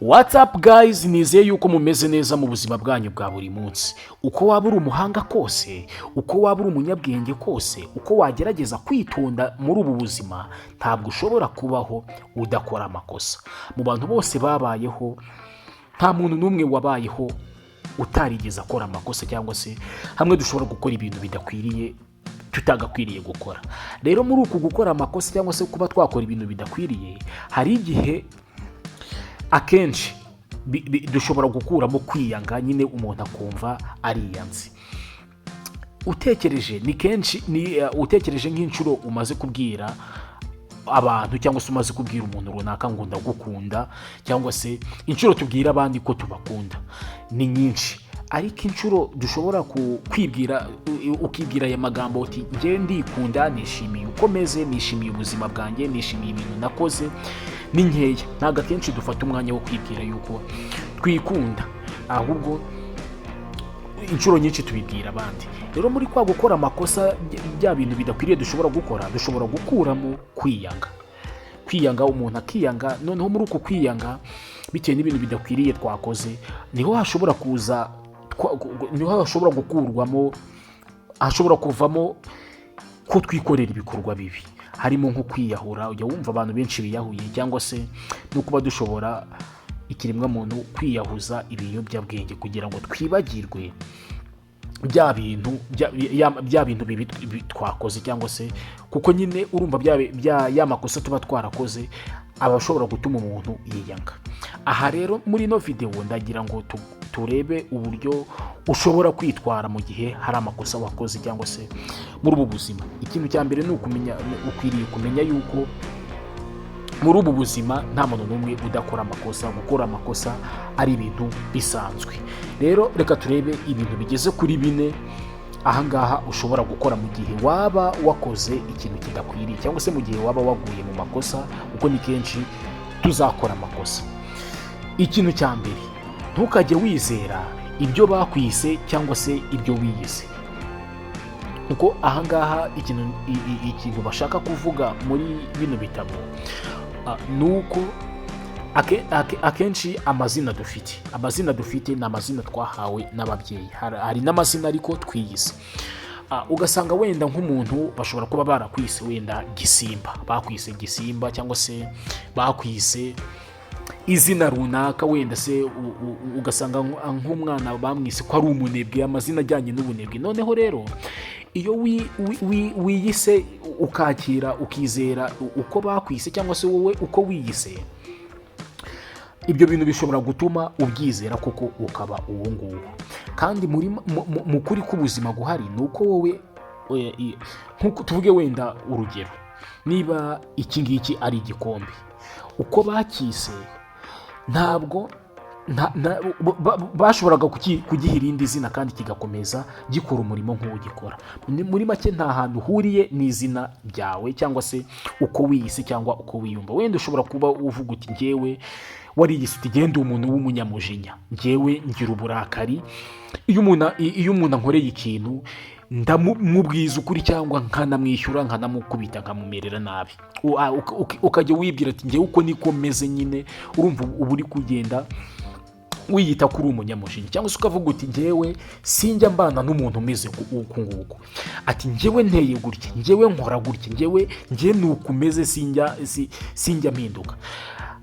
What's up guys? Nizeye yuko mumeze neza mu buzima bwanyu bwa buri munsi. Uko waba uri umuhanga kose, uko waba uri umunyabwenge kose, uko wagerageza kwitonda muri ubu buzima, ntabwo ushobora kubaho udakora amakosa. Mu bantu bose babayeho, nta muntu n'umwe wabayeho utarigeze akora amakosa, cyangwa se hamwe dushobora gukora ibintu bidakwiriye, tutagakwiriye gukora. Rero muri uku gukora amakosa cyangwa se kuba twakora ibintu bidakwiriye, hari igihe akenshi dushobora gukuramo kwiyanga nyine, umuntu akumva ariyanze. Utekereje ni kenshi ni utekereje nk'inshuro umaze kubwira abantu cyangwa se umaze kubwira umuntu runaka ngo "Ndagukunda", cyangwa se inshuro tubwira abandi ko tubakunda ni nyinshi, ariko inshuro dushobora kwibwira, ukibwira aya magambo uti "Njye ndikunda, nishimiye uko meze, nishimiye ubuzima bwanjye, nishimiye ibintu nakoze", ni nkeya. Ntabwo akenshi dufata umwanya wo kwibwira yuko twikunda, ahubwo inshuro nyinshi tubibwira abandi. Rero muri kwa gukora amakosa, bya bintu bidakwiriye dushobora gukora, dushobora gukuramo kwiyanga. Kwiyanga, umuntu akiyanga. Noneho muri uku kwiyanga bitewe n'ibintu bidakwiriye twakoze, niho hashobora kuza niho hashobora gukurwamo, hashobora kuvamo ko twikorera ibikorwa bibi, harimo nko kwiyahura. Ujya wumva abantu benshi biyahuye, cyangwa se no kuba dushobora, ikiremwamuntu, kwiyahuza ibiyobyabwenge kugira ngo twibagirwe bya bintu bya bintu bibi twakoze, cyangwa se kuko nyine urumva ya makosa tuba twarakoze aba ashobora gutuma umuntu yiyanga. Aha rero muri ino videwo ndagira ngo turebe uburyo ushobora kwitwara mu gihe hari amakosa wakoze cyangwa se muri ubu buzima. Ikintu cya mbere ni ukumenya, ukwiriye kumenya yuko muri ubu buzima nta muntu n'umwe udakora amakosa. Gukora amakosa ari ibintu bisanzwe. Rero reka turebe ibintu bigeze kuri bine ahangaha ushobora gukora mu gihe waba wakoze ikintu kidakwiriye, cyangwa se mu gihe waba waguye mu makosa, kuko ni kenshi tuzakora amakosa. Ikintu cya mbere, ntukajye wizera ibyo bakwise cyangwa se ibyo wiyise, kuko ahangaha ikintu bashaka kuvuga muri bino bitabo ni uko akenshi amazina dufite ni amazina twahawe n'ababyeyi. Hari n'amazina ariko twiyise. Ugasanga wenda nk'umuntu bashobora kuba barakwise wenda Gisimba, bakwise Gisimba, cyangwa se bakwise izina runaka wenda se ugasanga nk'umwana bamwise ko ari umunebwe, amazina ajyanye n'ubunebwe. Noneho rero iyo wiyise, ukakira, ukizera uko bakwise cyangwa se wowe uko wiyise, ibyo bintu bishobora gutuma ubyizera koko ukaba uwo nguwo. Kandi muri mu kuri k'ubuzima guhari ni uko wowe nk'uko tuvuge wenda urugero, niba iki ngiki ari igikombe, uko bakise ntabwo bashoboraga kugiha irindi zina kandi kigakomeza gikora umurimo nk'uwo gikora. Muri make, nta hantu uhuriye n'izina ryawe cyangwa se uko wiyise cyangwa uko wiyumva. Wenda ushobora kuba uvuga uti "Njyewe", wariyise uti "Genda umuntu w'umunyamujinya, njyewe ngira uburakari, iyo umuntu ankoreye ikintu ndamubwiza ukuri cyangwa nkanamwishyura, nkanamukubita, nkamumerera nabi." Ukajya wibwira ati "Njyewe uko niko meze nyine." Urumva uba uri kugenda wiyita ko uri umunyamujinya, cyangwa se ukavuga uti "Njyewe sinjya mbana n'umuntu umeze uku nguku", ati "Njyewe nteye gutya, njyewe nkora gutya, njye ni uku umeze, sinjya mpinduka."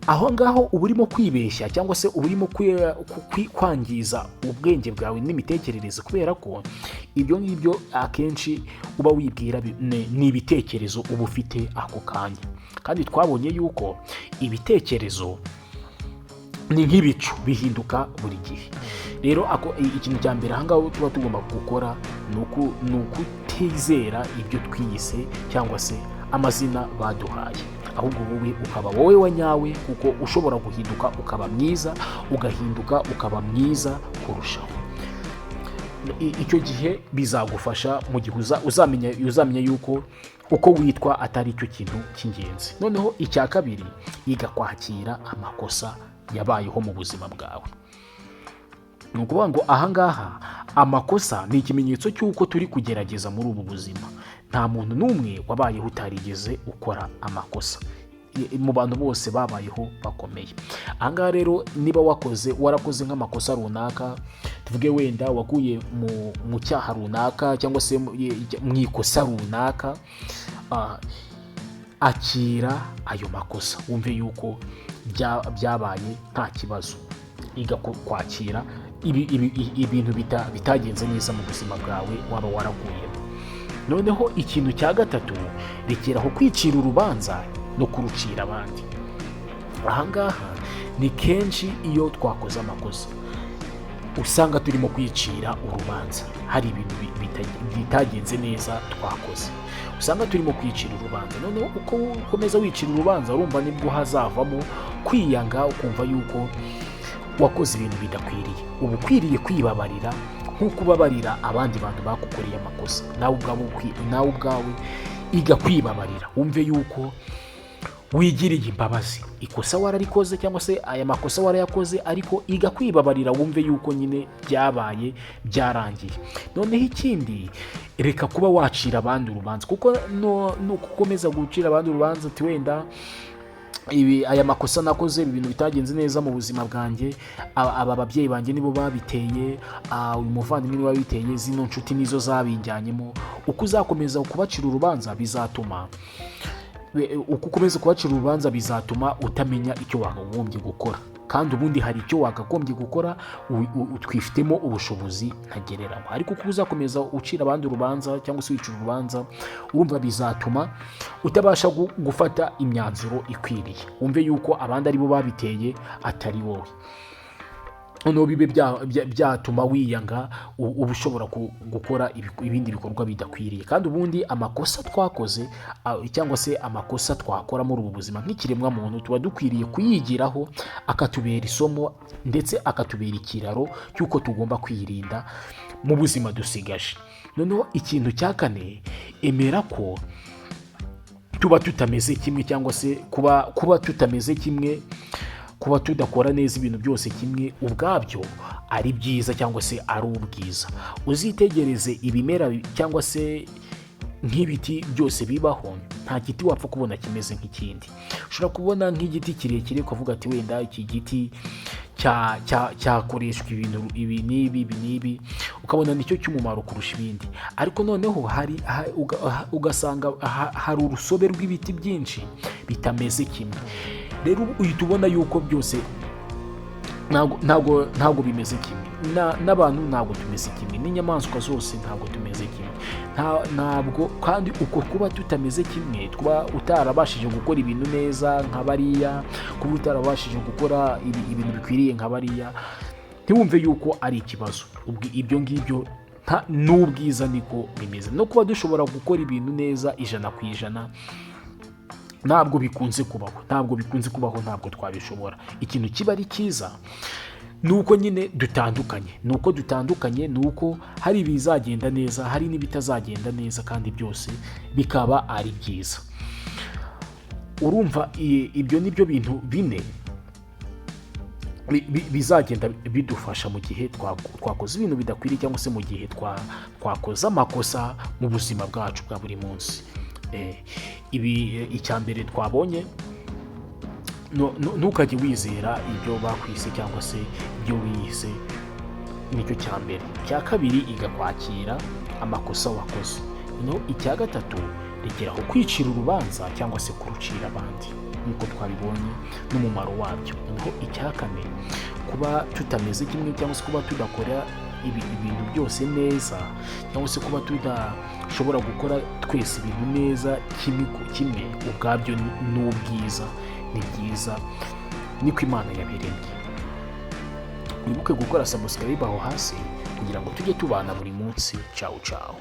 Aho ngaho uba urimo kwibeshya, cyangwa se uba urimo kwangiza ubwenge bwawe n'imitekerereze, kubera ko ibyo ngibyo akenshi uba wibwira ni ibitekerezo uba ufite ako kanya. Kandi twabonye yuko ibitekerezo ni nk'ibicu, bihinduka buri gihe. Rero ikintu cya mbere ahangaha tuba tugomba gukora ni ukutizera ibyo twiyise cyangwa se amazina baduhaye, ahubwo wowe ukaba wowe wa nyawe, kuko ushobora guhinduka ukaba mwiza, ugahinduka ukaba mwiza kurushaho. Icyo gihe bizagufasha mu gihe uzamenya yuko uko witwa atari cyo kintu cy'ingenzi. Noneho icya kabiri, iga kwakira amakosa yabayeho mu buzima bwawe. Ni ukuvuga ngo ahangaha amakosa ni ikimenyetso cy'uko turi kugerageza muri ubu buzima. Nta muntu n'umwe wabayeho utarigeze ukora amakosa. mu bantu bose babayeho bakomeye. Ahangaha rero, niba warakoze nk'amakosa runaka, tuvuge wenda waguye mu cyaha runaka cyangwa se mu ikosa runaka, akira ayo makosa, wumve yuko byabaye, nta kibazo. Iga kwakira ibintu bitagenze neza mu buzima bwawe waba waraguyemo. Noneho ikintu cya gatatu, rekeraho kwicira urubanza no kurucira abandi. Ahangaha ni kenshi iyo twakoze amakosa usanga turimo kwicira urubanza. Hari ibintu bitagenze neza twakoze, usanga turimo kwicira urubanza. Noneho uko ukomeza wicira urubanza, urumva nibwo hazavamo kwiyanga, ukumva yuko wakoze ibintu bidakwiriye. Uba ukwiriye kwibabarira nk'uko ubabarira abandi bantu bagukoreye amakosa. Nawe ubwawe iga kwibabarira, wumve yuko wigiriye imbabazi. Ikosa wararikoze cyangwa se aya makosa warayakoze, ariko iga kwibabarira, wumve yuko nyine byabaye, byarangiye. Noneho ikindi, reka kuba wacira abandi urubanza, kuko no gukomeza gucira abandi urubanza ati wenda ibi, aya makosa nakoze, ibi bintu bitagenze neza mu buzima bwanjye, aba babyeyi banjye nibo babiteye, uyu muvandimwe niwe wabiteye, zino nshuti nizo zabinjyanyemo. Uko ukomeza kubacira urubanza bizatuma utamenya icyo wakagombye gukora, kandi ubundi hari icyo wakagombye gukora. Twifitemo ubushobozi ntagereranywa, ariko uko uzakomeza ucira abandi urubanza cyangwa se wicira urubanza, urumva bizatuma utabasha gufata imyanzuro ikwiriye, wumve yuko abandi aribo babiteye atari wowe. Noneho bibe byatuma wiyanga, uba ushobora gukora ibindi bikorwa bidakwiriye. Kandi ubundi amakosa twakoze, cyangwa se amakosa twakora muri ubu buzima nk'ikiremwamuntu, tuba dukwiriye kuyigiraho, akatubera isomo ndetse akatubera ikiraro cy'uko tugomba kwirinda mu buzima dusigaje. Noneho ikintu cya kane, emera ko tuba tutameze kimwe, cyangwa se kuba tutameze kimwe, kuba tudakora neza ibintu byose kimwe, ubwabyo ari byiza cyangwa se ari ubwiza. Uzitegereze ibimera cyangwa se nk'ibiti byose bibaho, nta giti wapfa kubona kimeze nk'ikindi. Ushobora kubona nk'igiti kirekire ukavuga ati wenda iki giti cyakoreshwa ibintu ibi n'ibi, ibi n'ibi, ukabona nicyo cy'umumaro kurusha ibindi. Ariko noneho hari ugasanga hari urusobe rw'ibiti byinshi bitameze kimwe. Rero uhita ubona yuko byose ntabwo bimeze kimwe. N'abantu ntabwo tumeze kimwe, n'inyamaswa zose ntabwo tumeze kimwe. Ntabwo kandi uko kuba tutameze kimwe, kuba utarabashije gukora ibintu neza nka bariya, kuba utarabashije gukora ibintu bikwiriye nka bariya, ntiwumve yuko ari ikibazo. Ibyo ngibyo n'ubwiza niko bimeze. No kuba dushobora gukora ibintu neza 100% ntabwo bikunze kubaho, ntabwo bikunze kubaho, ntabwo twabishobora. Ikintu kiba ari cyiza ni uko nyine dutandukanye, ni uko dutandukanye, ni uko hari ibizagenda neza, hari n'ibitazagenda neza, kandi byose bikaba ari byiza. Urumva ibyo ni byo bintu bine bizagenda bidufasha mu gihe twakoze ibintu bidakwiriye cyangwa se mu gihe twakoze amakosa mu buzima bwacu bwa buri munsi. Ibi, icya mbere twabonye, ntukajye wizera ibyo bakwise cyangwa se ibyo wiyise, nicyo cya mbere. Icya kabiri, iga kwakira amakosa wakoze. Noneho icya gatatu, rekeraho kwicira urubanza cyangwa se kurucira abandi, nk'uko twabibonye n'umumaro wabyo. Noneho icya kane, kuba tutameze kimwe cyangwa se kuba tudakora ibintu byose neza, cyangwa se kuba tudashobora gukora twese ibintu neza kimwe ku kimwe, ubwabyo ni ubwiza, ni byiza, niko Imana yabiremye. Wibuke gukora subscribe aho hasi kugira ngo tujye tubana buri munsi. Cawu cawu.